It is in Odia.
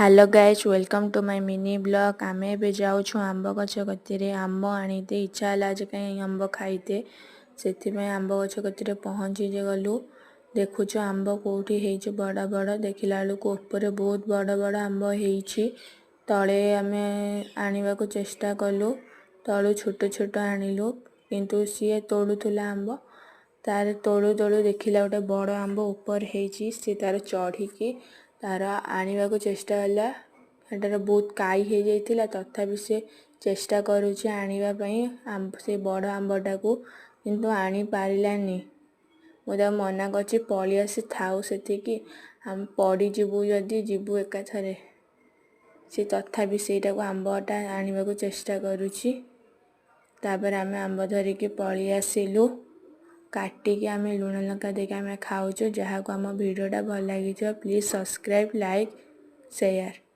Hello guys, welcome to my mini vlog। ଆମେ ଏବେ ଯାଉଛୁ ଆମ୍ବ ଗଛ କତିରେ ଆମ୍ବ ଆଣିତେ। ଇଚ୍ଛା ହେଲା ଆଜି କାହିଁ ଆମ୍ବ ଖାଇତେ, ସେଥିପାଇଁ ଆମ୍ବ ଗଛ କତିରେ ପହଞ୍ଚି ଗଲୁ। ଦେଖୁଛୁ ଆମ୍ବ କେଉଁଠି ହେଇଛି ବଡ଼ ବଡ଼। ଦେଖିଲା ବେଳକୁ ଉପରେ ବହୁତ ବଡ଼ ବଡ଼ ଆମ୍ବ ହେଇଛି। ତଳେ ଆମେ ଆଣିବାକୁ ଚେଷ୍ଟା କଲୁ, ତଳୁ ଛୋଟ ଛୋଟ ଆଣିଲୁ। କିନ୍ତୁ ସିଏ ତୋଳୁଥିଲା ଆମ୍ବ, ତାର ତୋଳୁ ତୋଳୁ ଦେଖିଲା ଗୋଟେ ବଡ଼ ଆମ୍ବ ଉପରେ ହେଇଛି। ସିଏ ତାର ଚଢ଼ିକି ତାର ଆଣିବାକୁ ଚେଷ୍ଟା କଲା। ସେଟାରେ ବହୁତ କାଇ ହେଇଯାଇଥିଲା, ତଥାପି ସେ ଚେଷ୍ଟା କରୁଛି ଆଣିବା ପାଇଁ ସେ ବଡ଼ ଆମ୍ବଟାକୁ, କିନ୍ତୁ ଆଣିପାରିଲାନି। ମୁଁ ତାକୁ ମନା କରୁଛି, ପଳେଇ ଆସି, ଥାଉ ସେତିକି, ଆମେ ପଡ଼ିଯିବୁ ଯଦି ଯିବୁ ଏକାଥରେ। ସେ ତଥାପି ସେଇଟାକୁ ଆମ୍ବଟା ଆଣିବାକୁ ଚେଷ୍ଟା କରୁଛି। ତାପରେ ଆମେ ଆମ୍ବ ଧରିକି ପଳେଇ ଆସିଲୁ। କାଟିକି ଆମେ ଲୁଣ ଲଙ୍କା ଦେଇକି ଆମେ ଖାଉଛୁ। ଯାହାକୁ ଆମ ଭିଡ଼ିଓଟା ଭଲ ଲାଗିଥିବ, ପ୍ଲିଜ୍ ସବସ୍କ୍ରାଇବ୍, ଲାଇକ୍, ସେୟାର।